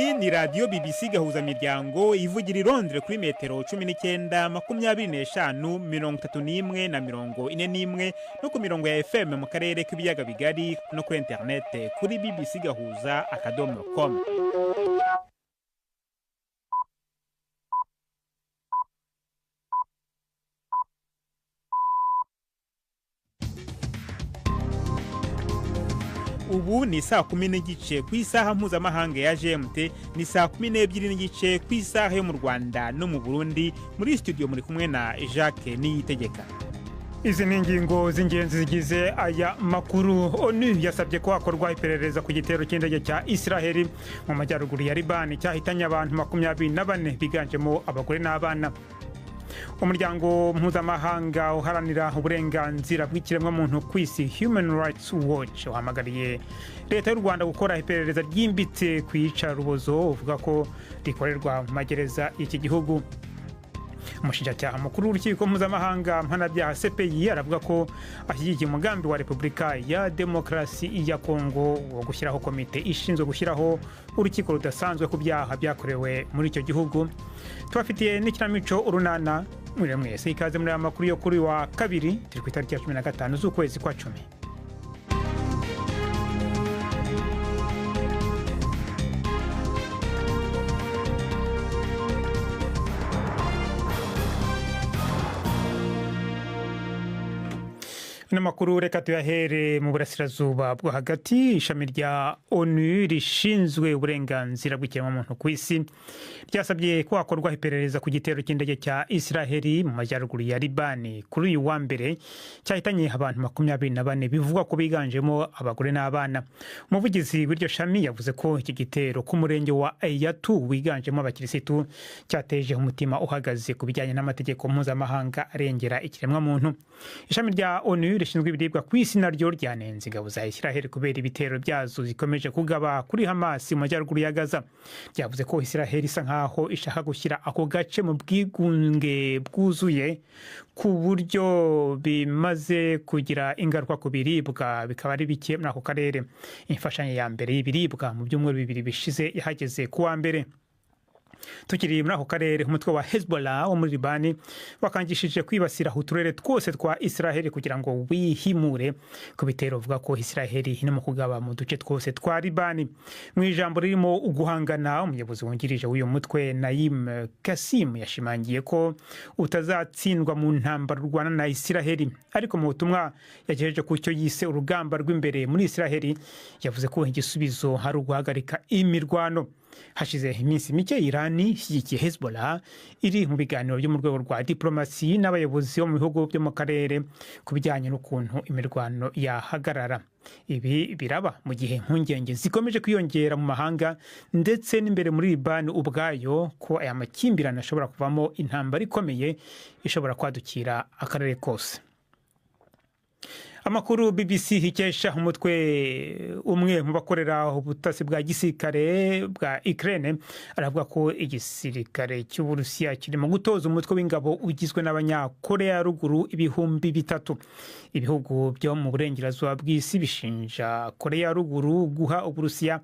Iyi ni radiyo BBC Gahuzamiryango ivugira i Londres kuri metero 19, 25, 31 na 41, no ku mirongo ya FM mu karere k'ibiyaga bigari, no kuri interinete kuri bbcgahuza.com. Ubu ni 10:30 ku isaha mpuzamahanga ya GMT, ni 12:30 ku isaha yo mu Rwanda no mu Burundi. Muri studio muri kumwe na Jacques Niyitegeka. Izi ni ingingo z'ingenzi zigize aya makuru. ONU yasabye ko hakorwa iperereza ku gitero cy'indege cya Israheli mu majyaruguru ya Libani cyahitanye abantu 24 biganjemo abagore n'abana. Umuryango mpuzamahanga uharanira uburenganzira bw'ikiremwamuntu ku isi, Human Rights Watch, uhamagariye leta y'u Rwanda gukora iperereza ryimbitse ku iyicarubozo uvuga ko rikorerwa mu magereza y'iki gihugu. Umushinjacyaha mukuru w'urukiko mpuzamahanga mpanabyaha CPI aravuga ko ashyigikiye umugambi wa Repubulika ya Demokarasi ya Kongo wo gushyiraho komite ishinzwe gushyiraho urukiko rudasanzwe ku byaha byakorewe muri icyo gihugu. Tubafitiye n'ikinamico Urunana. Mwiriwe mwese, ikaze muri aya makuru yo kuri wa kabiri, turi ku itariki ya 15 z'ukwezi kwa 10. N'amakuru reka tuyahere mu burasirazuba bwo hagati. Ishami rya ONU rishinzwe uburenganzira bw'ikiremwamuntu ku isi ryasabye ko hakorwa iperereza ku gitero cy'indege cya Israheli mu majyaruguru ya Libani kuri uyu wa mbere cyahitanye abantu 24 bivugwa ko biganjemo abagore n'abana. Umuvugizi w'iryo shami yavuze ko iki gitero ku murenge wa Eyatu wiganjemo abakirisitu cyateje umutima uhagaze ku bijyanye n'amategeko mpuzamahanga arengera ikiremwamuntu. Ishami rya ONU rishinzwe ibiribwa ku isi naryo ryanenze ingabo za Israheli kubera ibitero byazo zikomeje kugaba kuri Hamas mu majyaruguru ya Gaza. Ryavuze ko Israheli isa nkaho ishaka gushyira ako gace mu bwigunge bwuzuye, ku buryo bimaze kugira ingaruka ku biribwa bikaba ari bike muri ako karere. Imfashanyo ya mbere y'ibiribwa mu byumweru 2 bishize yahageze ku wa mbere. Tukiri muri ako karere, umutwe wa Hezbollah wo muri Libani wakangishije kwibasira uturere twose twa Israheli kugira ngo wihimure ku bitero uvuga ko Israheli irimo kugaba mu duce twose twa Libani. Mu ijambo ririmo uguhangana, umuyobozi wungirije w'uyu mutwe Naim Kasim yashimangiye ko utazatsindwa mu ntambara urwana na Israheli, ariko mu butumwa yagejeje ku cyo yise urugamba rw'imbere muri Israheli yavuze ko igisubizo hari uguhagarika imirwano. Hashize iminsi mike Irani ishyigikiye Hezbollah iri mu biganiro byo mu rwego rwa diplomasi n'abayobozi bo mu bihugu byo mu karere ku bijyanye n'ukuntu imirwano yahagarara. Ibi biraba mu gihe impungenge zikomeje kwiyongera mu mahanga ndetse n'imbere muri Libani ubwayo ko aya makimbirane ashobora kuvamo intambara ikomeye ishobora kwadukira akarere kose. Amakuru BBC ikesha umutwe umwe mu bakorera ubutasi bwa gisirikare bwa Ukraine aravuga ko igisirikare cy'Uburusiya kirimo gutoza umutwe w'ingabo ugizwe n'abanyakorea ya ruguru 3000. Ibihugu byo mu burengerazuba bw'isi bishinja Korea ya ruguru guha Uburusiya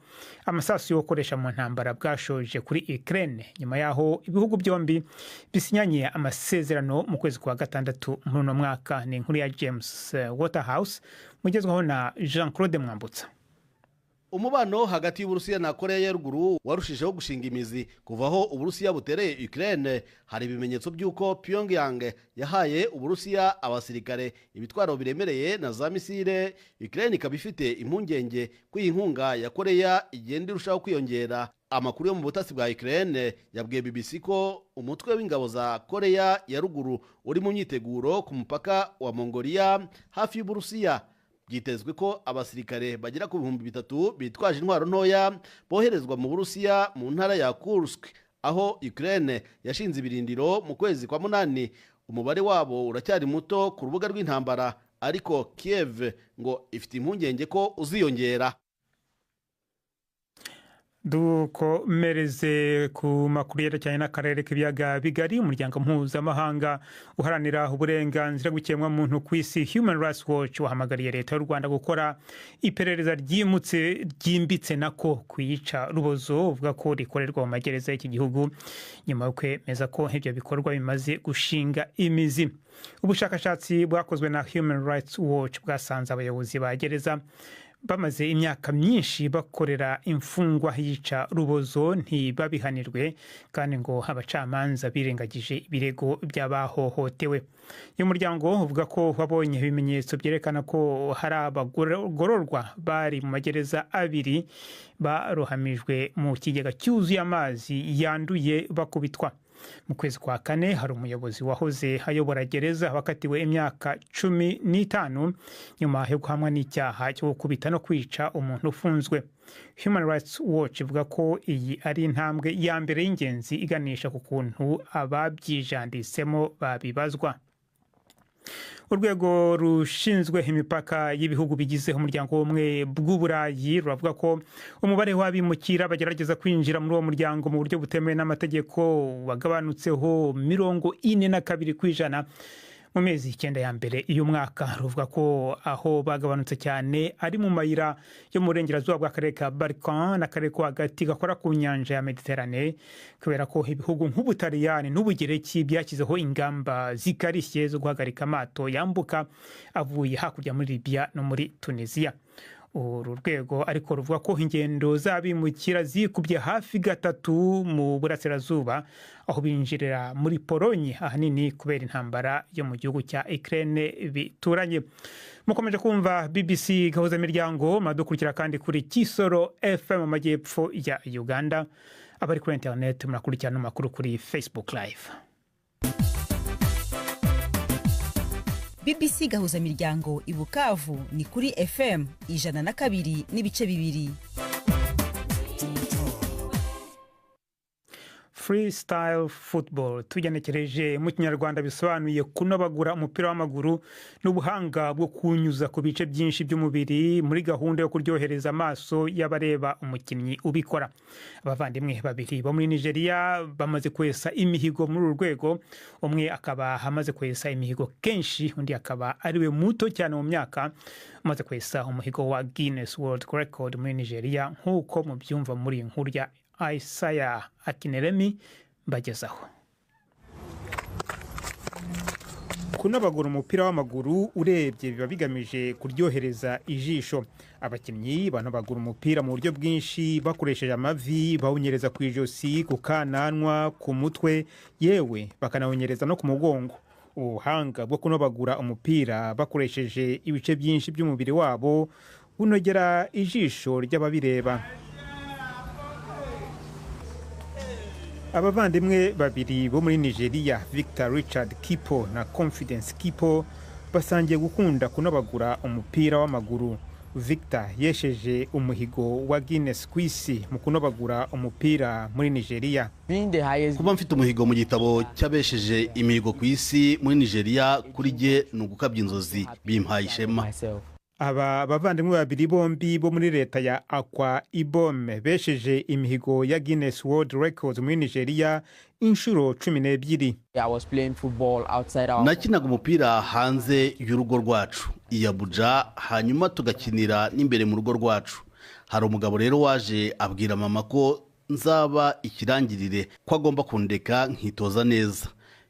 amasasu yo gukoresha mu ntambara bwashoje kuri Ukraine, nyuma yaho ibihugu byombi bisinyanye amasezerano mu kwezi kwa 6 muri uno mwaka. Ni inkuru ya James Waterhouse mugezwaho na Jean Claude Mwambutsa. Umubano hagati y'Uburusiya na Korea ya ruguru warushijeho gushinga imizi kuva aho Uburusiya butereye Ukraine. Hari ibimenyetso by'uko Pyongyang yahaye Uburusiya abasirikare, ibitwaro biremereye na za misile. Ukraine ikaba ifite impungenge ko iyi nkunga ya Korea igenda irushaho kwiyongera. Amakuru yo mu butasi bwa Ukraine yabwiye BBC ko umutwe w'ingabo za Korea ya ruguru uri mu myiteguro ku mupaka wa Mongolia hafi y'Uburusiya. Byitezwe ko abasirikare bagera ku 3000 bitwaje intwaro ntoya boherezwa mu Burusiya mu ntara ya Kursk, aho Ukraine yashinze ibirindiro mu kwezi kwa 8. Umubare wabo uracyari muto ku rubuga rw'intambara, ariko Kiev ngo ifite impungenge ko uziyongera. Dukomereze ku makuru yerekeranye n'akarere k'ibiyaga bigari. Umuryango mpuzamahanga uharanira uburenganzira bw'ikiremwamuntu ku isi, Human Rights Watch, wahamagariye leta y'u Rwanda gukora iperereza ryimutse, ryimbitse nako, ku iyica rubozo uvuga ko rikorerwa mu magereza y'iki gihugu, nyuma yo kwemeza ko ibyo bikorwa bimaze gushinga imizi. Ubushakashatsi bwakozwe na Human Rights Watch bwasanze abayobozi ba gereza bamaze imyaka myinshi bakorera imfungwa yica rubozo ntibabihanirwe, kandi ngo abacamanza birengagije ibirego by'abahohotewe. Uyu muryango uvuga ko wabonye ibimenyetso byerekana ko hari abagororwa bari mu magereza abiri barohamijwe mu kigega cyuzuye amazi yanduye bakubitwa. Mu kwezi kwa kane, hari umuyobozi wahoze ayobora gereza wakatiwe imyaka 15 nyuma yo guhamwa n'icyaha cyo gukubita no kwica umuntu ufunzwe. Human Rights Watch ivuga ko iyi ari intambwe ya mbere y'ingenzi iganisha ku kuntu ababyijanditsemo babibazwa. Urwego rushinzwe imipaka y'ibihugu bigize Umuryango w'Ubumwe bw'Uburayi ruravuga ko umubare w'abimukira bagerageza kwinjira muri uwo muryango mu buryo butemewe n'amategeko wagabanutseho 42% mu mezi 9 ya mbere y'umwaka. Ruvuga ko aho bagabanutse cyane ari mu mayira yo mu burengerazuba bw'akarere ka Balkan n'akarere ko hagati gakora ku nyanja ya Mediterane, kubera ko ibihugu nk'Ubutaliyani n'Ubugereki byashyizeho ingamba zikarishye zo guhagarika amato yambuka avuye hakurya muri Libya no muri Tunisia. Uru rwego ariko ruvuga ko ingendo z'abimukira zikubye hafi gatatu mu burasirazuba, aho binjirira muri Polonye, ahanini kubera intambara yo mu gihugu cya Ukraine bituranye. Mukomeje kumva BBC Gahuza Miryango, madukurikira kandi kuri Kisoro FM mu majyepfo ya Uganda. Abari kuri internet murakurikirana amakuru kuri Facebook Live. BBC Gahuza Miryango i Bukavu ni kuri FM 102.2. Freestyle football, tugenekereje mu Kinyarwanda bisobanuye kunobagura umupira w'amaguru n'ubuhanga bwo kuwunyuza ku bice byinshi by'umubiri muri gahunda yo kuryohereza amaso y'abareba umukinnyi ubikora. Abavandimwe babiri bo muri Nigeria bamaze kwesa imihigo muri uru rwego, umwe akaba amaze kwesa imihigo kenshi, undi akaba ariwe muto cyane mu myaka umaze kwesa umuhigo wa Guinness World Record muri Nigeria, nk'uko mubyumva muri iyi nkuru ya Isaiah Akineremi mbagezaho. Kunobagura umupira w'amaguru urebye biba bigamije kuryohereza ijisho. Abakinnyi banobagura umupira mu buryo bwinshi bakoresheje amavi, bawunyereza ku ijosi, ku kananwa, ku mutwe, yewe bakanawunyereza no ku mugongo. Ubuhanga bwo kunobagura umupira bakoresheje ibice byinshi by'umubiri wabo bunogera ijisho ry'ababireba. Abavandimwe babiri bo muri Nigeria, Victor Richard Kipo na Confidence Kipo, basangiye gukunda kunobagura umupira w'amaguru. Victor yesheje umuhigo wa Guinness ku isi mu kunobagura umupira muri Nigeria. Kuba mfite umuhigo mu gitabo cy'abesheje imihigo ku isi muri Nigeria, kuri jye ni ugukabya inzozi, bimpaye ishema. Aba bavandimwe babiri bombi bo muri leta ya Akwa Ibom besheje imihigo ya Guinness World Records muri Nigeria inshuro 12. Nakinaga umupira hanze y'urugo rwacu i Abuja, hanyuma tugakinira n'imbere mu rugo rwacu. Hari umugabo rero waje abwira mama ko nzaba ikirangirire, ko agomba kundeka nkitoza neza.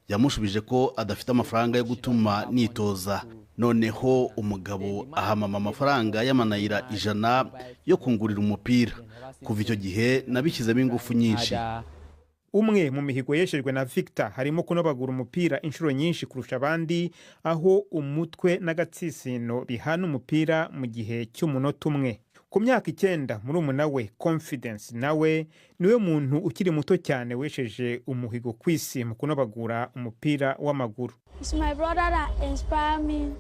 Yamushubije ko adafite amafaranga yo gutuma nitoza. Noneho umugabo aha mama amafaranga y'amanayira 100 yo kungurira umupira. Kuva icyo gihe nabishyizemo ingufu nyinshi. Umwe mu mihigo yeshejwe na Victor harimo kunobagura umupira inshuro nyinshi kurusha abandi, aho umutwe n'agatsitsino bihana umupira mu gihe cy'umunota umwe. Ku myaka 9, murumuna we Confidence nawe niwe muntu ukiri muto cyane wesheje umuhigo ku isi mu kunobagura umupira w'amaguru.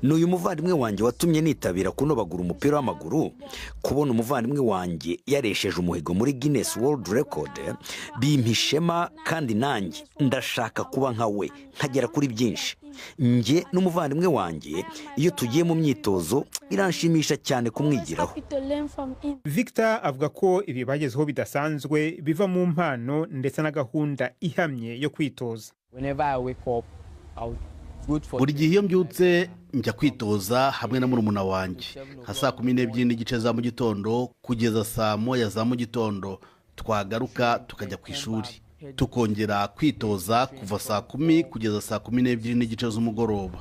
Ni uyu muvandimwe wanjye watumye nitabira kunobagura umupira w'amaguru. Kubona umuvandimwe wanjye yaresheje umuhigo muri Guinness World Record bimpa ishema, kandi nanjye ndashaka kuba nka we nkagera kuri byinshi. Njye n'umuvandimwe wanjye iyo tugiye mu myitozo biranshimisha cyane kumwigiraho. Victor avuga ko ibi bagezeho bidasanzwe biva mu mpano ndetse na gahunda ihamye yo kwitoza. Buri gihe iyo mbyutse njya kwitoza hamwe na murumuna wanjye nka 12:30 za mu gitondo kugeza 1:00 za mu gitondo, twagaruka tukajya ku ishuri tukongera kwitoza kuva 10:00 kugeza 12:30 z'umugoroba.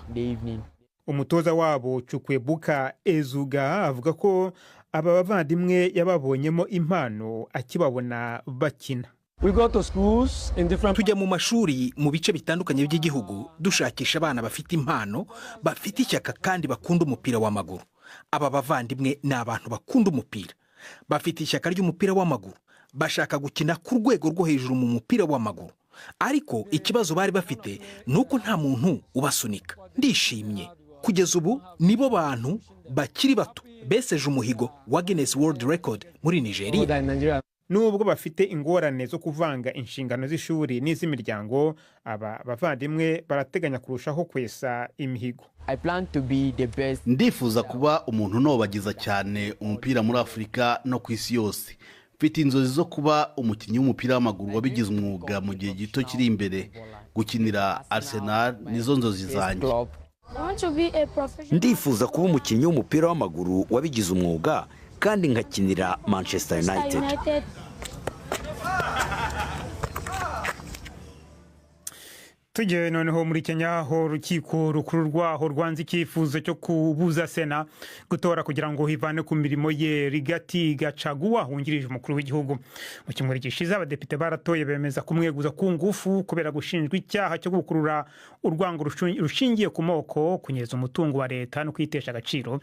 Umutoza wabo Chukwebuka Ezuga avuga ko aba bavandimwe yababonyemo impano akibabona bakina. Tujya mu mashuri mu bice bitandukanye by'igihugu dushakisha abana bafite impano, bafite ishyaka kandi bakunda umupira w'amaguru. Aba bavandimwe ni abantu bakunda umupira, bafite ishyaka ry'umupira w'amaguru, bashaka gukina ku rwego rwo hejuru mu mupira w'amaguru. Ariko ikibazo bari bafite ni uko nta muntu ubasunika. Ndishimye kugeza ubu nibo bantu bakiri bato beseje umuhigo wa Guinness World Record muri Nigeria. Nubwo bafite ingorane zo kuvanga inshingano z'ishuri n'iz'imiryango, aba bavandimwe barateganya kurushaho kwesa imihigo. Ndifuza kuba umuntu unobagiza cyane umupira muri Afurika no ku isi yose. Mfite inzozi zo kuba umukinnyi w'umupira w'amaguru wabigize umwuga mu gihe gito kiri imbere. Gukinira Arsenal nizo nzozi zanjye. Ndifuza kuba umukinnyi w'umupira w'amaguru wabigize umwuga kandi nkakinira Manchester United. Tujye noneho muri Kenya, aho urukiko rukuru rwaho rwanze icyifuzo cyo kubuza Sena gutora kugira ngo hivane ku mirimo ye Rigathi Gachagua wungirije umukuru w'igihugu. Mu cyumweru gishize abadepite baratoye bemeza kumweguza ku ngufu kubera gushinjwa icyaha cyo gukurura urwango rushingiye ku moko, kunyereza umutungo wa leta no kwitesha agaciro.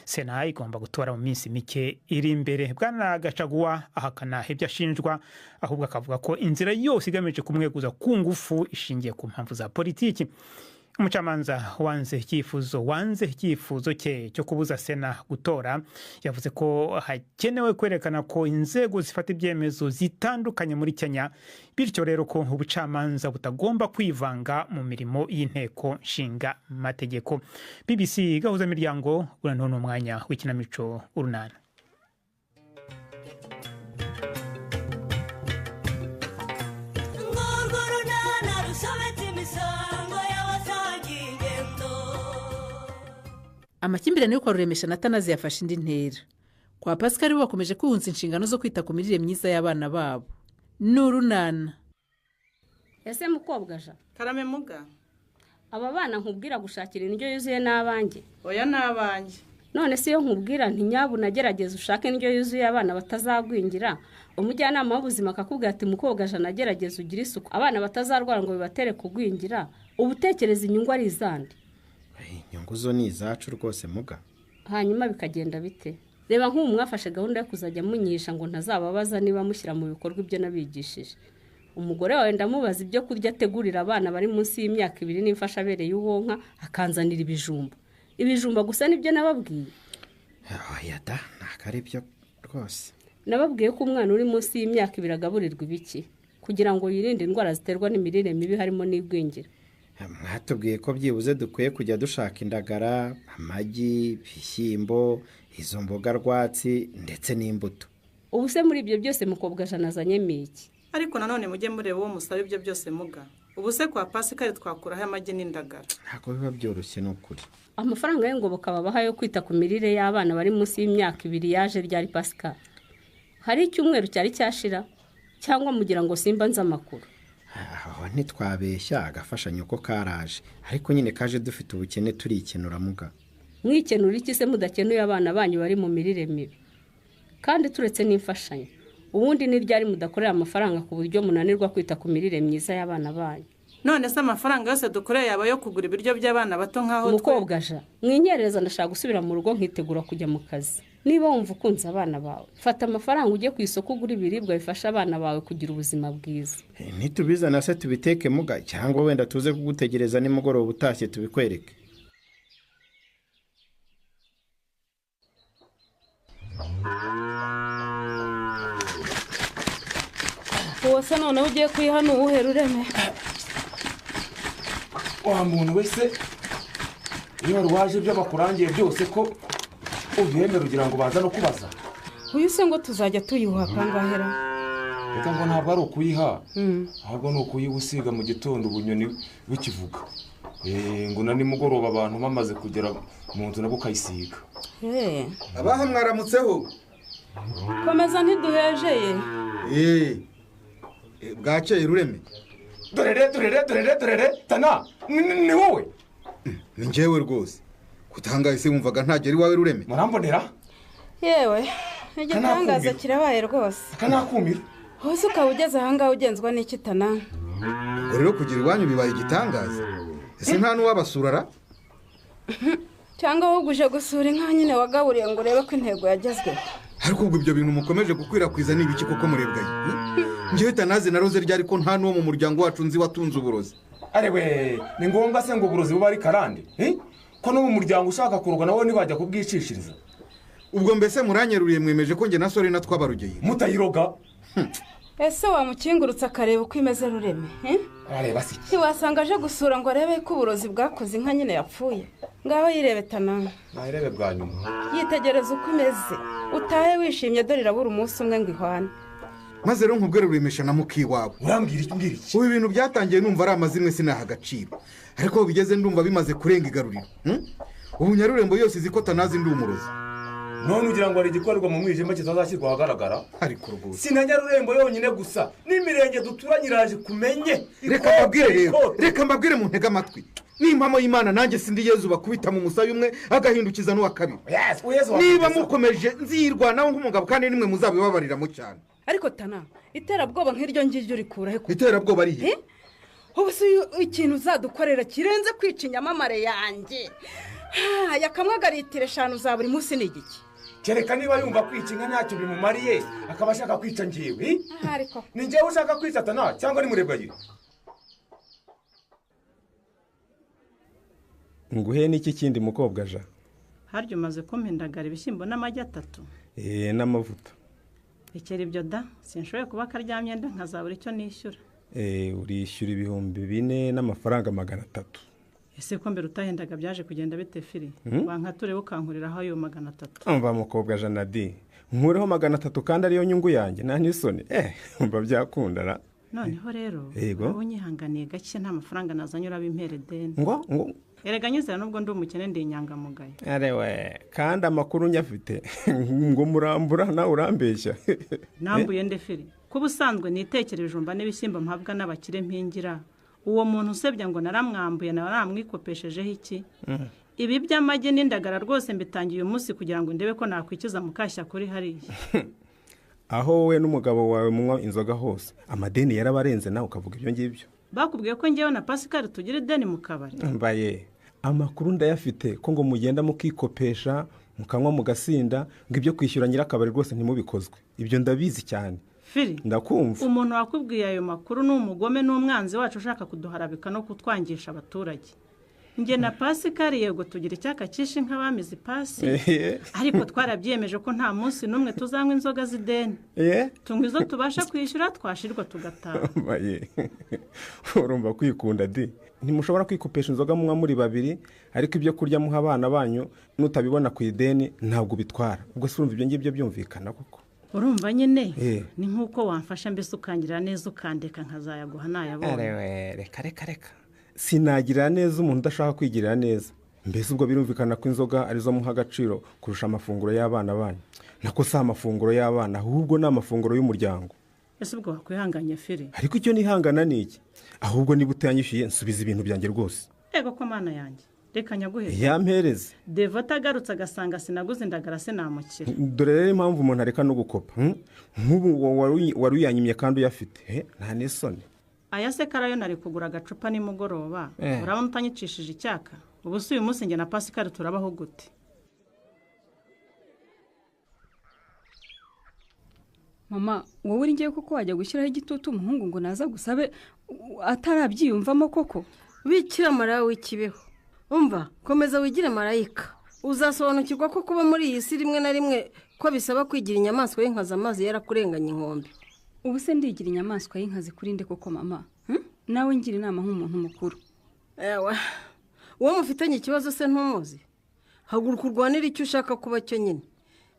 Sena igomba gutora mu minsi mike iri imbere. Bwana Gachagua ahakana ibyo ashinjwa, ahubwo akavuga ko inzira yose igamije kumweguza ku ngufu ishingiye ku mpamvu za politiki. Umucamanza wanze icyifuzo cye cyo kubuza Sena gutora yavuze ko hakenewe kwerekana ko inzego zifata ibyemezo zitandukanye muri Kenya, bityo rero ko ubucamanza butagomba kwivanga mu mirimo y'inteko nshinga mategeko. BBC Gahuza Miryango, uranone umwanya w'ikinamico Urunana. Amakimbirane yo kwa Ruremesha na Tanazi yafashe indi ntera. Kwa Pascal bo bakomeje kwihunza inshingano zo kwita ku mirire myiza y'abana babo. N'urunana. Ese mukobwa ja? Karame muga. Aba bana nkubwira gushakira indyo yuzuye n'abanjye. Oya n'abanjye. None se iyo nkubwira nti nyabu nagerageza ushake indyo yuzuye abana batazagwingira, umujyanama w'ubuzima akakubwira ati mukobwa ja nagerageza ugire isuku abana batazarwara ngo bibatere kugwingira, ubutekereza inyungu ari izande. Inyungu zo ni izacu rwose muga. Hanyuma bikagenda bite? Reba nk'ubu mwafashe gahunda yo kuzajya munyisha ngo ntazababaza niba mushyira mu bikorwa ibyo nabigishije. Umugore wawe ndamubaza ibyo kurya ategurira abana bari munsi y'imyaka 2 n'imfashabere y'uwonka, akanzanira ibijumba. Ibijumba gusa nibyo nababwiye. Oya da, ntabwo ari byo rwose. Nababwiye ko umwana uri munsi y'imyaka 2 agaburirwa ibiki kugira ngo yirinde indwara ziterwa n'imirire mibi harimo n'igwingira. Mwatubwiye ko byibuze dukwiye kujya dushaka indagara, amagi, ibishyimbo, izo mboga rwatsi ndetse n'imbuto. Ubu se muri ibyo byose mukobwa jana azanyemo iki? Ariko nanone mujye mureba uwo musaba ibyo byose muga. Ubu se kwa Pascal twakuraho amagi n'indagara. Ntabwo biba byoroshye n'ukuri. Amafaranga y'ingoboka babaha yo kwita ku mirire y'abana bari munsi y'imyaka 2 yaje ryari Pascal? Hari icyumweru cyari cyashira cyangwa mugira ngo simba nza amakuru? Aho ntitwabeshya agafashanyo ko karaje, ariko nyine kaje dufite ubukene turikenura muga. Mwikenura iki se mudakenuye abana banyu bari mu mirire mibi? Kandi turetse n'imfashanyo, ubundi ni ryari mudakorera amafaranga ku buryo munanirwa kwita ku mirire myiza y'abana banyu? None se amafaranga yose dukoreye yaba yo kugura ibiryo by'abana bato nkaho mukobwa ja mwinyereza ndashaka gusubira mu rugo nkitegura kujya mu kazi. Niba wumva ukunze abana bawe, fata amafaranga ujye ku isoko ugura ibiribwa bifasha abana bawe kugira ubuzima bwiza. Ntitubizana se tubiteke muga, cyangwa wenda tuze kugutegereza nimugoroba utashye tubikwereke. Uwo se noneho ugiye kuyiha ni uwuhe Rureme? Wa muntu wese iyo warwaje ibyo bakurangiye byose ko ubyemera ugira ngo baza no kubaza. Uyu se ngo tuzajya tuyihuha kangahera? Reka ngo ntabwo ari ukuyiha, ahubwo ni ukuyiwusiga mu gitondo ubunyoni bukivuga. Ngo na nimugoroba abantu bamaze kugera mu nzu nabwo ukayisiga. Abaha mwaramutseho. Komeza ntiduhejeye. Bwakeye Rureme. Dorere dorere dorere dorere tana ni wowe. Ni njyewe rwose. Kutangaye se wumvaga ntagera iwawe Rureme? Murambonera? Yewe, igitangaza kirabaye rwose. Akanakumira. Hose ukaba ugeze ahangaha ugenzwa n'iki Tana? Ubwo rero kugira iwanyu bibaye igitangaza. Ese nta n'uwabasurara? Cyangwa ahubwo uje gusura inka nyine wagaburiye ngo urebe ko intego yagezweho. Ariko ubwo ibyo bintu mukomeje gukwirakwiza ni ibiki koko murebwaye? Njyewe Tanazi na Rose ryari ko nta n'uwo mu muryango wacu nzi watunze uburozi. Arewe, ni ngombwa se ngo uburozi buba ari karande? Ko no mu muryango ushaka kuroga nawe ntibajya kubwicishiriza. Ubwo mbese muranyeruriye mwemeje ko njye na Sorina twabarugeye. Mutayiroga. Ese wamukingurutse akareba uko imeze Rureme? Arareba se iki? Ntiwasanga aje gusura ngo arebe ko uburozi bwakoze inka nyine yapfuye. Ngaho yirebe Tana. Nayirebe bwa nyuma. Yitegereza uko imeze. Utahe wishimye dore irabura umunsi umwe ngo ihwane. Maze rero nkubwire Ruremesha na mukiwawe. Urambwira iki mbwira iki? Ubu ibintu byatangiye numva ari amazimwe sinaha agaciro. Ariko bigeze ndumva bimaze kurenga igaruriro. Ubu Nyarurembo yose izi ko Tanazi ndi umurozi. None ugira ngo hari igikorerwa mu mwijima kitazashyirwa ahagaragara? Ariko rwose si na Nyarurembo yonyine gusa, n'imirenge duturanye iraje kumenye. Reka mbabwire rero, reka mbabwire mu ntega amatwi. Nimpamo y'Imana nanjye sindi Yezu bakubita mu musaya umwe agahindukiza n'uwa kabiri. Niba mukomeje nzirwanaho nk'umugabo kandi nimwe muzabibabariramo cyane. Ariko Tana, iterabwoba nk'iryo ngiryo urikura he? Iterabwoba ari he? Ubu se ikintu uzadukorera kirenze kwica inyamamare yanjye. Yakamwagaritira 5 za buri munsi ni igiki? Kereka niba yumva kwica inka ntacyo bimumariye akaba ashaka kwica ngiwe. Ariko ni njyewe ushaka kwica Tana cyangwa ni Murebwayire? Nguhe n'iki kindi mukobwa ja? Haryo umaze kumpindagara ibishyimbo n'amagi 3. N'amavuta. Rekera ibyo da, sinshoboye kuba karyamye nda nkazabura icyo nishyura. Urishyura 4000 n'amafaranga 300. Ese ko mbere utahendaga byaje kugenda bite Firi? Wankature ukankuriraho ayo 300. Umva mukobwa Janadi, nkureho 300 kandi ariyo nyungu yanjye nta nisoni. Umva byakundara. Noneho rero ubunyihanganiye gake nta mafaranga nazanye urabimpere deni. Ngo erega nyizera nubwo ndi umukene ndi inyangamugayo. Arewe, kandi amakuru nyafite ngo murambura nawe urambeshya. Nambuye nde Firi? Kuba usanzwe nitekera ibijumba n'ibishyimbo mpabwa n'abakire mpingira. Uwo muntu usebya ngo naramwambuye nawe aramwikopeshejeho iki? Ibi by'amagi n'indagara rwose mbitangiye uyu munsi kugira ngo ndebe ko nakwikiza mukashya kuri hariya. Aho wowe n'umugabo wawe munywa inzoga hose amadeni yarabarenze nawe ukavuga ibyo ngibyo. Bakubwiye ko njyewe na Pascal tugira ideni mu kabari. Mbaye amakuru ndayafite ko ngo mugenda mukikopesha mukanywa mugasinda ngo ibyo kwishyura nyirakabari rwose ntimubikozwe. Ibyo ndabizi cyane. Firi, ndakumva. Umuntu wakubwiye ayo makuru ni umugome n'umwanzi wacu ushaka kuduharabika no kutwangisha abaturage. Njye na Pascal yego tugira icyaka cyinshi nk'abamizi pasi, ariko twarabyiyemeje ko nta munsi n'umwe tuzanywa inzoga z'ideni. Tunywa izo tubasha kwishyura twashirwa tugataha. Urumva kwikunda di. Ntimushobora kwikopesha inzoga munywa muri babiri, ariko ibyo kurya muha abana banyu nutabibona ku ideni ntabwo bitwara. Ubwo se urumva ibyo ngibyo byumvikana koko? Urumva nyine ni nkuko wamfasha mbese ukangira neza ukandeka nkazayaguha nayabonye. Arewe, reka reka reka. Sinagira neza umuntu udashaka kwigirira neza. Mbese ubwo birumvikana ko inzoga arizo muha agaciro kurusha amafunguro y'abana banyu. Nako si amafunguro y'abana ahubwo ni amafunguro y'umuryango. Ese ubwo wakwihanganye Firi? Ariko icyo nihangana ni iki? Ahubwo niba utanyishyuye nsubiza ibintu byanjye rwose. Ego ko mana yanjye. Reka nyaguhe. Yampereze. Devota agarutse agasanga sinaguze indagara sinamukira. Dore rero impamvu umuntu areka no gukopa. Nk'ubu wari uyanyimye kandi uyafite. Nta n'isoni. Aya se karayo nari kugura agacupa nimugoroba. Urabona utanyicishije icyaka. Ubu si uyu munsi njye na Pascal turabaho gute? Mama, wowe uri ngiye koko wajya gushyiraho igitutu umuhungu ngo naza gusabe atarabyiyumvamo koko? Bikira Mariya w'ikibeho. Umva, komeza wigire marayika. Uzasobanukirwa ko kuba muri iyi si rimwe na rimwe ko bisaba kwigira inyamaswa y'inkazi amazi yarakurenganya inkombe. Ubu se ndigira inyamaswa y'inkazi kuri nde koko mama? Nawe ngira inama nk'umuntu mukuru. Ewa, uwo mufitanye ikibazo se ntumuzi? Haguruka urwanire icyo ushaka kuba cyo nyine,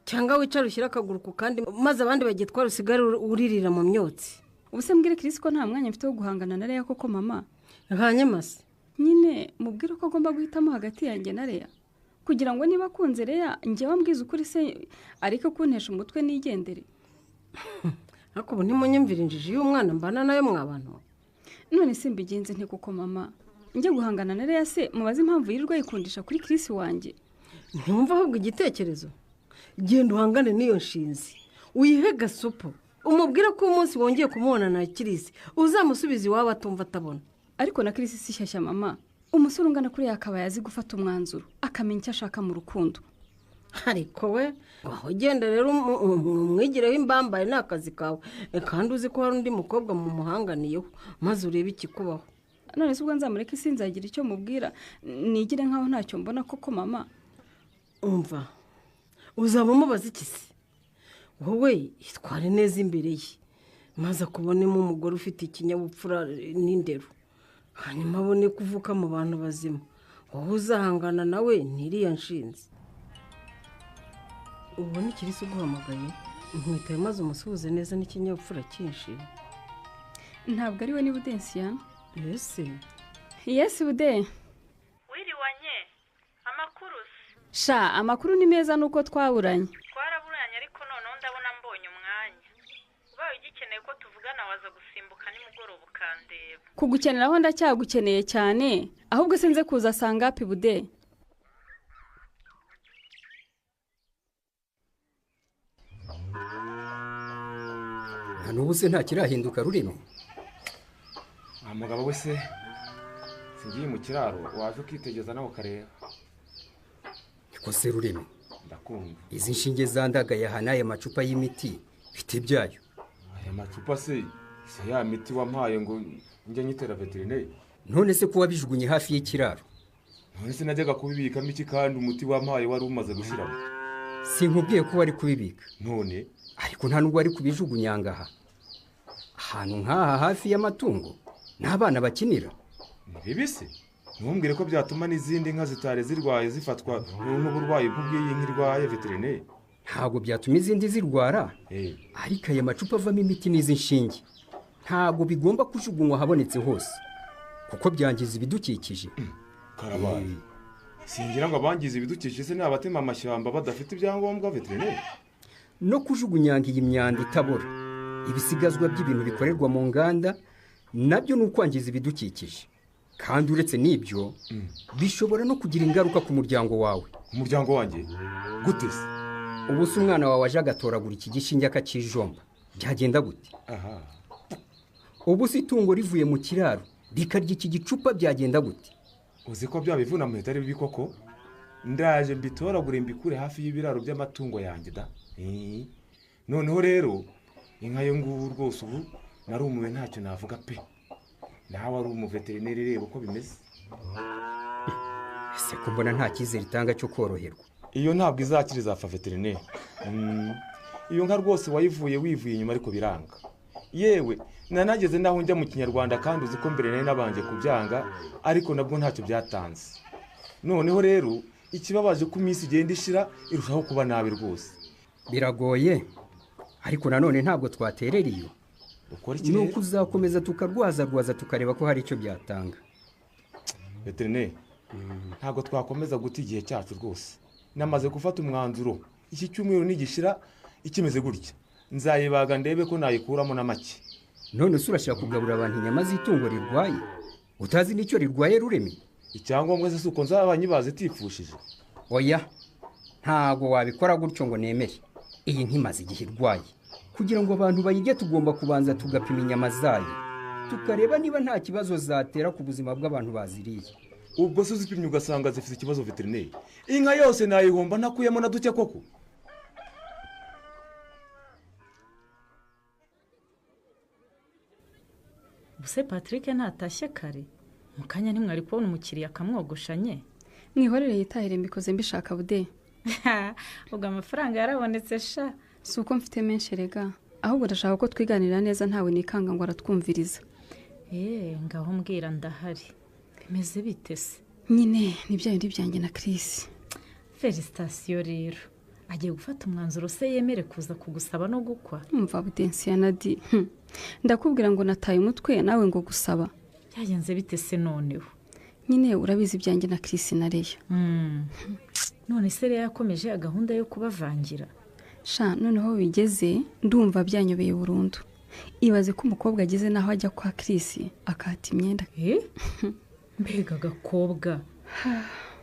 cyangwa wicare ushyire akaguru ku kandi maze abandi bagitwara usigare uririra mu myotsi. Ubu se mbwire Chris ko nta mwanya mfite wo guhangana na Leya koko mama? Hanyuma se nyine mubwire ko agomba guhitamo hagati yanjye na Leya, kugira ngo niba akunze Leya njye wambwiza ukuri se ariko kuntesha umutwe nigendere. Ariko ubu ntimunyumvira injiji y'umwana mbana nayo mwabantu. None se mbigenze nte koko mama? Njye guhangana na Leya se mubaze impamvu yirirwa yikundisha kuri Chris wanjye? Ntumva ahubwo igitekerezo. Genda uhangane n'iyo nshinzi, uyihe gasupo, umubwire ko umunsi wongeye kumubona na Chris uzamusubiza iwabo atumva atabona. Ariko na Chris si shyashya mama. Umusore ungana kuri yakabaye azi gufata umwanzuro, akamenya icyo ashaka mu rukundo. Ariko we aho ugenda rero umwigireho imbambaye ni akazi kawe, kandi uzi ko hari undi mukobwa mu muhanganiyeho, maze urebe ikikubaho. None se ubwo nzamureke sinzagira icyo mubwira, nigire nkaho ntacyo mbona koko mama? Umva, uzaba umubaza iki se? Wowe itware neza imbere ye, maze akubonemo umugore ufite ikinyabupfura n'indero, hanyuma abone kuvuka mu bantu bazima. Wowe uzahangana nawe ntiriya nshinzi. Ubona Kirisi uguhamagaye, nkwitaye maze umusuhuze neza n'ikinyabupfura cyinshi. Ntabwo ari we ni Budensiyana? Ese Yesi Bude. Wiriwanye, amakuru se? Sha, amakuru ni meza nuko twaburanye. Twaraburanye ariko noneho ndabona mbonye umwanya. Ubaye ugikeneye ko tuvugana waza gusimbuka nimugoroba ukandeba. Kugukeneraho ndacyagukeneye cyane, ahubwo sinze kuza sangapi Bude. N'ubu se nta kirahinduka rurimo? Mugabo we se singiye mu kiraro waje ukitegeza nawe ukareba. Niko se rurimo? Ndakumva. Izi nshinge zandagaye aha n'aya macupa y'imiti bite byayo? Aya macupa se ya miti wampaye ngo njye nyitera veterineri? None se ko wabijugunye hafi y'ikiraro? None se najyaga kubibikamo iki kandi umuti wampaye wari umaze gushiramo? Sinkubwiye ko wari kubibika. None ariko nta nubwo wari kubijugunya ngaha. Ahantu nk'aha hafi y'amatungo n'abana bakinira. Ni bibi se? Ntumbwire ko byatuma n'izindi nka zitari zirwaye zifatwa n'uburwayi bw'iyi nka irwaye veterineri. Ntabwo byatuma izindi zirwara, ariko aya macupa avamo imiti n'izi nshinge ntabwo bigomba kujugunywa ahabonetse hose, kuko byangiza ibidukikije. Karabaye. Singira ngo abangiza ibidukikije se n'abatema amashyamba badafite ibyangombwa veterineri. No kujugunyanga iyi myanda itabora, ibisigazwa by'ibintu bikorerwa mu nganda nabyo ni ukwangiza ibidukikije. Kandi uretse n'ibyo bishobora no kugira ingaruka ku muryango wawe. Umuryango wanjye gute se? Ubu se umwana wawe aje agatoragura iki gishinge akakijomba byagenda gute? Aha. Ubu se itungo rivuye mu kiraro rikarya iki gicupa byagenda gute? Uzi ko bya bivuna muhita ari bibi koko? Ndaje mbitoragure mbikure hafi y'ibiraro by'amatungo yanjye da. Noneho rero inka yo ngubu rwose ubu narumuwe ntacyo navuga pe. Nawe ari umuveterineri reba uko bimeze. Ese ko mbona nta cyizere itanga cyo koroherwa? Iyo ntabwo izakira izapfa veterineri. Iyo nka rwose wayivuye wivuye inyuma ariko biranga. Yewe nanageze naho njya mu kinyarwanda kandi uzi ko mbere nari nabanje kubyanga, ariko nabwo ntacyo byatanze. Noneho rero ikibabaje ko iminsi igenda ishira irushaho kuba nabi rwose. Biragoye, ariko nanone ntabwo twaterera iyo. Ni uko uzakomeza tukarwazarwaza tukareba ko hari icyo byatanga. Veterineri, ntabwo twakomeza guta igihe cyacu rwose. Namaze gufata umwanzuro, iki cyumweru nigishira ikimeze gutya nzayibaga ndebe ko nayikuramo na make. None se urashaka kugaburira abantu inyama z'itungo rirwaye utazi n'icyo rirwaye ruremi? Icyangombwa se suko nzaba nyibaze itifuje? Oya, ntabwo wabikora gutyo ngo nemere. Iyi nkimaze igihe irwaye. Kugira ngo abantu bayirye tugomba kubanza tugapima inyama zayo, tukareba niba nta kibazo zatera ku buzima bw'abantu baziriye. Ubwo se uzipimye ugasanga zifite ikibazo veterineri, inka yose nayihomba ntakuyemo na duke koko? Ubuse Patrick ntatashye kare? Mu kanya ntimwari kubona umukiriya akamwogoshanye. Mwihorere yitahire, mbikoze mbishaka bude. Ubwo amafaranga yarabonetse sha. Si uko mfite menshi rega, ahubwo ndashaka ko twiganirira neza ntawe nikanga ngo aratwumviriza. Ngaho mbwira ndahari. Bimeze bite se? Nyine ni bya bindi byanjye na Chris. Felicitation rero. Agiye gufata umwanzuro se yemere kuza kugusaba no gukwa? Umva Budensiya na Di. Ndakubwira ngo nataye umutwe nawe ngo gusaba. Byagenze bite se noneho? Nyine urabizi ibyanjye na Chris na Leya. None se Leya yakomeje gahunda yo kubavangira? Sha noneho bigeze ndumva byanyobeye burundu. Ibaze ko umukobwa ageze naho ajya kwa Chris akata imyenda. Mbega agakobwa.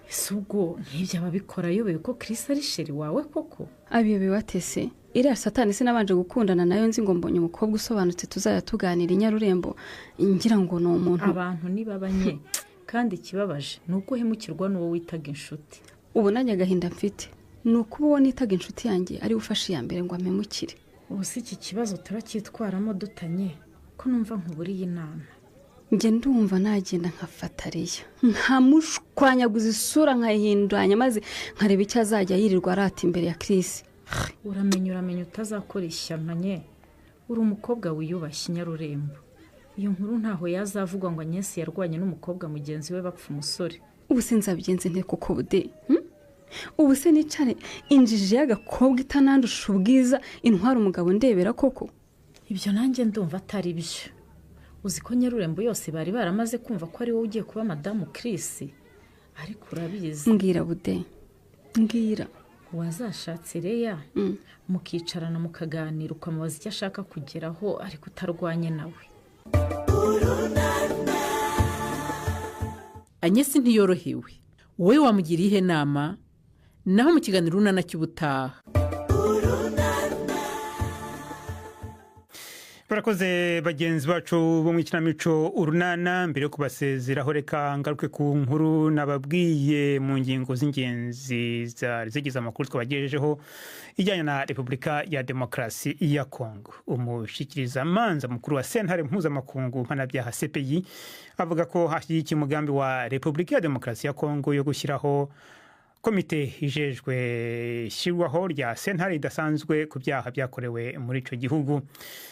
Ese ubwo nk'ibyo ababikora ayobewe ko Chris ari sheri wawe koko? Abiyobewe atese. Iriya satani sinabanje gukundana nayo nzi ngo mbonye umukobwa usobanutse tuzajya tuganira inyarurembo ngira ngo ni umuntu. Abantu nibabanye kandi ikibabaje ni uko uhemukirwa n'uwo witaga inshuti. Ubu nanjye agahinda mfite ni ukuba uwo nitaga inshuti yanjye ari ufashe iya mbere ngo ampemukire. Ubu si iki kibazo turacyitwaramo dutanye ko numva nkuburiye inama. Njye ndumva nagenda nkafata Leya nkamushwanyaguza isura nkayihinduranya maze nkareba icyo azajya yirirwa arata imbere ya Chris. Uramenya utazakora ishyano nye. Uri umukobwa wiyubashye inyarurembo. Iyo nkuru ntaho yazavugwa ngo Agnes yarwanye n'umukobwa mugenzi we bapfa umusore. Ubu se nzabigenze nte koko bude? Ubu se nicare injiji y'agakobwa itanandusha ubwiza intwara umugabo ndebera koko? Ibyo nanjye ndumva atari byo. Uzi ko nyarurembo yose bari baramaze kumva ko ari wowe ugiye kuba madamu Chris, ariko urabizi. Mbwira bude, mbwira. Wazashatse Leya mukicarana mukaganira ukamubaza icyo ashaka kugeraho ariko utarwanye nawe. Agnes ntiyorohewe. Wowe wamugira ihe nama? Naho mu kiganiro Urunana cy'ubutaha. Barakoze bagenzi bacu bo mu ikinamico Urunana. Mbere yo kubasezeraho reka ngaruke ku nkuru nababwiye mu ngingo z'ingenzi zari zigize amakuru twabagejejeho ijyanye na Repubulika ya Demokarasi ya Kongo. Umushikirizamanza mukuru wa sentare mpuzamakungu mpanabyaha CPI avuga ko hashyigikiye umugambi wa Repubulika ya Demokarasi ya Kongo yo gushyiraho komite ijejwe ishyirwaho rya sentare idasanzwe ku byaha byakorewe muri icyo gihugu.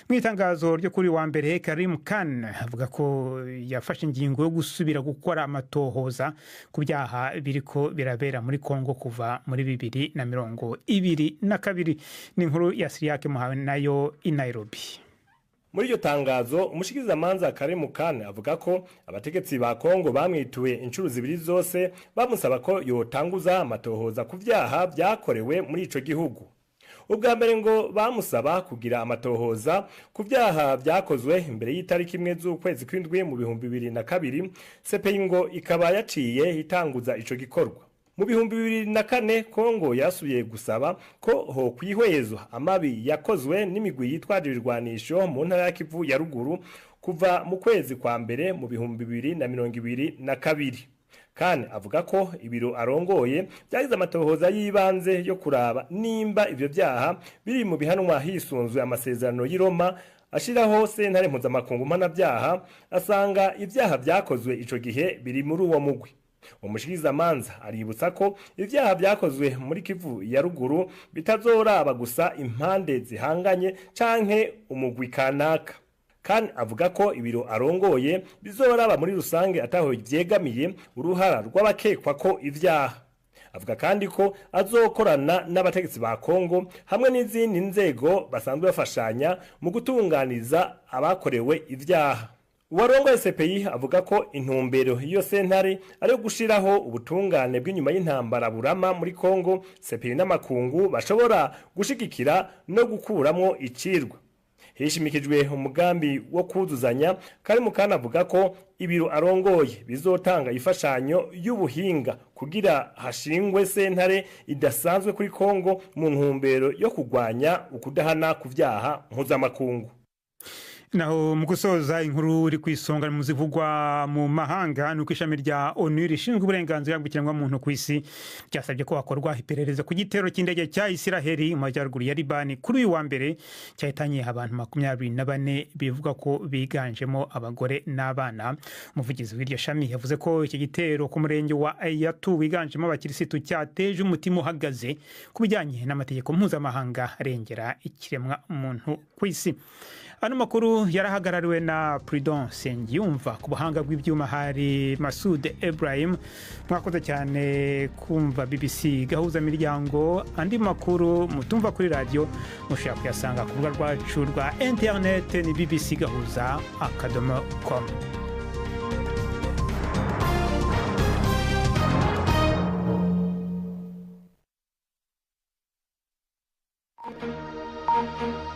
Mu itangazo ryo kuri wa mbere, Karim Khan avuga ko yafashe ingingo yo gusubira gukora amatohoza ku byaha biriko birabera muri Kongo kuva muri 2022. Ni inkuru ya Siriyake Muhawe nayo i Nairobi. Muri iryo tangazo umushikirizamanza Karim Khan avuga ko abategetsi ba Kongo bamwituye inshuro zibiri zose bamusaba ko yotanguza amatohoza ku vyaha byakorewe muri ico gihugu. Ubwa mbere ngo bamusaba kugira amatohoza ku vyaha byakozwe imbere y'itariki 1 z'ukwezi kw'indwi mu 2002, CPI ngo ikaba yaciye itanguza ico gikorwa. Mu 2004 Kongo yasubiye gusaba ko ho kwihwezwa amabi yakozwe n'imigwi yitwaje ibirwanisho mu ntara ya Kivu ya ruguru kuva mu kwezi kwa mbere mu 2022. Kane avuga ko ibiro arongoye byagize amatohoza y'ibanze yo kuraba nimba ivyo byaha biri mu bihanwa hisunzwe amasezerano y'i Roma ashiraho sentare mpuzamakungu mpanabyaha, asanga ibyaha byakozwe ico gihe biri muri uwo mugwi. Umushikirizamanza aributsa ko ibyaha byakozwe muri Kivu ya ruguru bitazoraba gusa impande zihanganye canke umugwi kanaka. Kan avuga ko ibiro arongoye bizoraba muri rusange ataho vyegamiye uruhara rw'abakekwa ko ivyaha. Avuga kandi ko azokorana n'abategetsi ba Kongo hamwe n'izindi nzego basanzwe bafashanya mu gutunganiza abakorewe ivyaha. Uwarongoye CPI avuga ko intumbero iyo sentare ari gushiraho ubutungane bw'inyuma y'intambara burama muri Kongo, CPI n'amakungu bashobora gushigikira no gukuramo icirwa. Hishimikijwe umugambi wo kuzuzanya, Karim Khan avuga ko ibiro arongoye bizotanga ifashanyo y'ubuhinga kugira hashingwe sentare idasanzwe kuri Kongo mu ntumbero yo kugwanya ukudahana ku vyaha mpuzamakungu. Naho mu gusoza inkuru iri ku isonga mu zivugwa mu mahanga ni uko ishami rya ONU rishinzwe uburenganzira bw'ikiremwamuntu ku isi ryasabye ko hakorwa iperereza ku gitero cy'indege cya Isiraheli mu majyaruguru ya Libani kuri uyu wa mbere, cyahitanye abantu 24 bivuga ko biganjemo abagore n'abana. Umuvugizi w'iryo shami yavuze ko iki gitero ku murenge wa Ayatu wiganjemo abakirisitu cyateje umutima uhagaze ku bijyanye n'amategeko mpuzamahanga arengera ikiremwamuntu ku isi. Ano makuru yarahagarariwe na Prudence Nsengiyumva, ku buhanga bw'ibyuma hari Masud Ibrahim. Mwakoze cyane kumva BBC Gahuza Miryango. Andi makuru mutumva kuri radiyo mushobora kuyasanga ku rubuga rwacu rwa interineti ni bbcgahuza.com. Thank you.